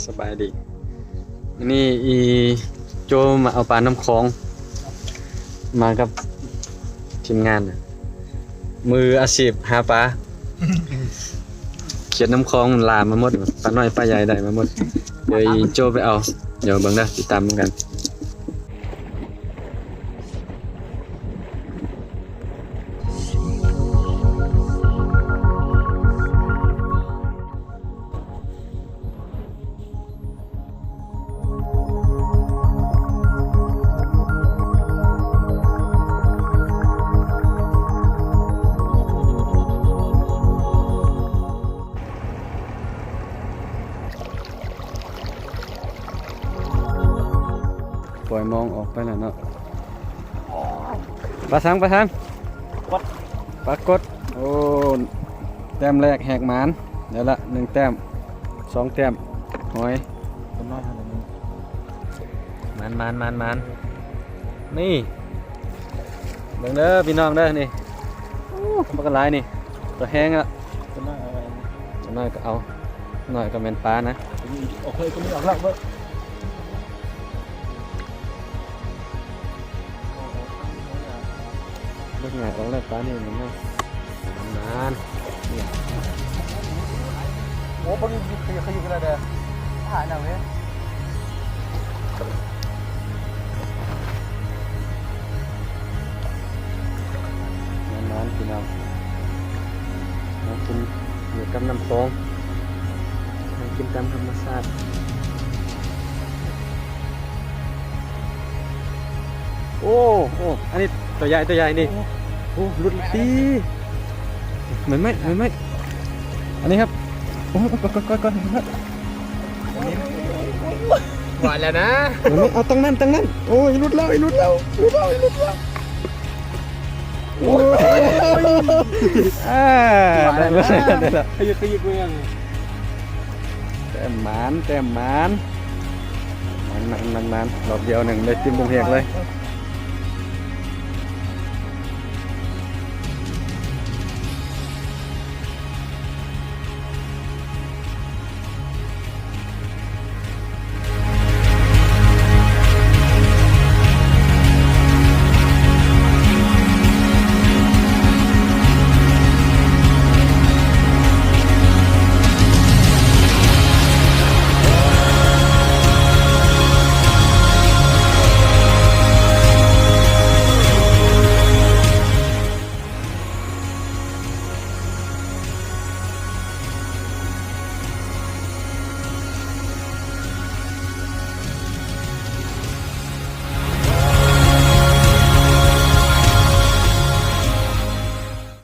ສະບາຍດີ ມື້ນີ້ອີໂຈມາເອົາປານຳຂອງ ມາກັບທີມງານ ມືອາຊີບຫາປາ ຂຽດນຳຂອງຫຼາມາໝົດ ປານ້ອຍປາໃຫຍ່ໄດ້ມາໝົດ ດຽວອີໂຈໄປເອົາ ດຽວເບິ່ງເດີ ຕິດຕາມນຳກັນ. ປ່ອຍມອງອອກໄປແລ້ວເນາະ ປາສັງ ປາສັງ ປາກົດ ໂອ້ ແຕ້ມແລກແຫກໝານ ໄດ້ລະໜຶ່ງແຕ້ມ ສອງແຕ້ມ ຫອຍ ເປັນໜ້ອຍຫັ້ນແຫຼະນີ້ ໝານໆໆໆ ນີ້ ເບິ່ງເດີພີ່ນ້ອງເດີ ນີ້ ໂອ້ ບັກຫຼາຍນີ້ ຕົວແຮງລະ ຕົວນ້ອຍເອົາໄວ້ ຕົວນ້ອຍກໍເອົາ ນ້ອຍກໍແມ່ນປານະ ໂອເຄ ຕົວນີ້ອອກແລ້ວເບິ່ງ ເບິ່ງງ່າຍອອກແລ້ວ ປານີ້ມັນນະ ນານ ໂອ້ ເບິ່ງ ຂະຫຍືກ ຂະຫຍືກແລ້ວເດີ ຫາຍໜັກເລີຍ. ມັນໆ ພີ່ນ້ອງ ມາກິນຢູ່ກັບນ້ຳຂອງ ມາກິນຕາມທຳມະຊາດ ໂອ້ ໂອ້ ອັນນີ້ຕົວໃຫຍ່ ຕົວໃຫຍ່ນີ້ ໂອ້ ໂອ້ ຫຼຸດຕິ ໃໝ່ໆ ໃໝ່ໆ ອັນນີ້ຄັບ ໂອ້ ກ່ອນໆໆ ວ່າແລ້ວນະ ເອົາຕັ້ງນັ້ນ ຕັ້ງນັ້ນ ໂອ້ຍ ຫຼຸດແລ້ວ ຫຼຸດແລ້ວ ຫຼຸດແລ້ວ ຫຼຸດແລ້ວ ໂອ້ຍ ອ່າ ໄດ້ແລ້ວ ໄດ້ແລ້ວ ຂະຫຍືກ ຂະຫຍືກ ແຕ້ມໝານ ແຕ້ມໝານ ໝານໆ ໝານໆ ລອບດຽວໜຶ່ງ ໄດ້ເຕັມເປັນແຮກເລີຍ.